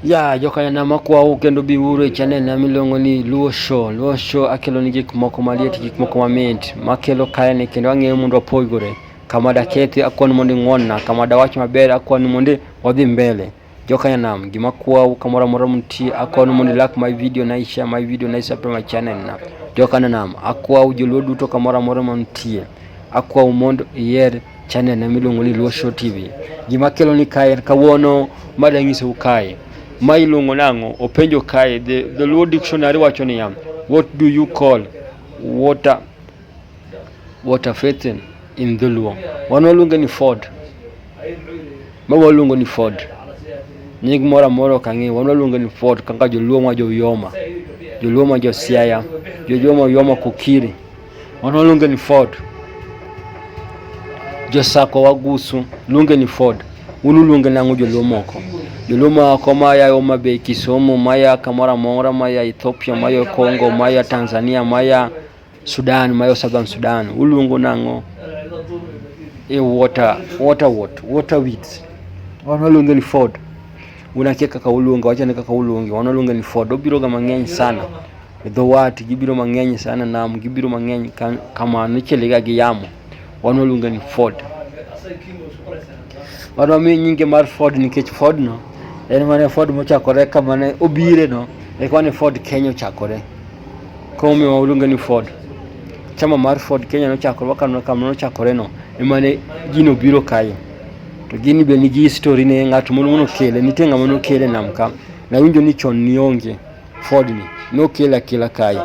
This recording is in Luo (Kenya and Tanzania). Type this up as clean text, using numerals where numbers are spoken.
Ya jokanyanam akwau kendo biuru e channel na miluongo ni Luo Show. Luo Show akelo ni gik moko maliet, gik moko mamit makelo kae kendo ang'eyo mondo wapogore. Kama dakethi akwani mondo ing'won-na, kama dawach maber akwani mondo wadhi mbele. Jokanyanam gima kwau kamoro amora muntie akwani mondo ilike my video na ishare my video na isubscribe my channel na. Jokanyanam akwau joluo duto kamoro amora mantie. Akwau mondo iyier channel na miluongo ni Luo Show TV. Gima kelo ni kae kawuono mada nyisou kae. Ma iluongo nang'o? Openjo kae the Luo dictionary wacho niya, what do you call water fountain in Dholuo? Wan waluonge ni Ford. Ma waluongo ni Ford. Nying moro amora ok ang'eyo, wan waluonge ni Ford kaka joluo ma jo Uyoma. Joluo ma jo Siaya, joluo ma Uyoma Kokiri. Wan waluonge ni Ford. Josako wagusu luonge ni Ford. Un uluonge nang'o joluo moko? Joluo moko maya Homa Bay, Kisumu, maya kamoro amora, maya Ethiopia, maya Congo, maya Tanzania, maya Sudan, maya Southern Sudan. Uluongo nang'o? E water, water what? Water weeds. Wan waluonge ni Ford. Un akia kaka uluonge, wachane kaka uluonge. Wan waluonge ni Ford. Obiro ga mang'eny sana. E dho wath gibiro mang'eny sana, nam gibiro mang'eny kamano ichele ga gi yamo. Wan waluonge ni Ford. Wan wamiye nyinge mar Ford nikech Ford no en mana Ford mochakore kama ne obire no eka wane Ford Kenya ochakore. Koro omiyo waluonge ni Ford. Chama mar Ford Kenya nochakore kama nochakore no ema ne gino obiro kae. To gini be nigi history ne ng'at moro nokele, nitie ng'ama nokele nam ka. Nawinjo ni chon nionge Ford ni, nokele akela kae.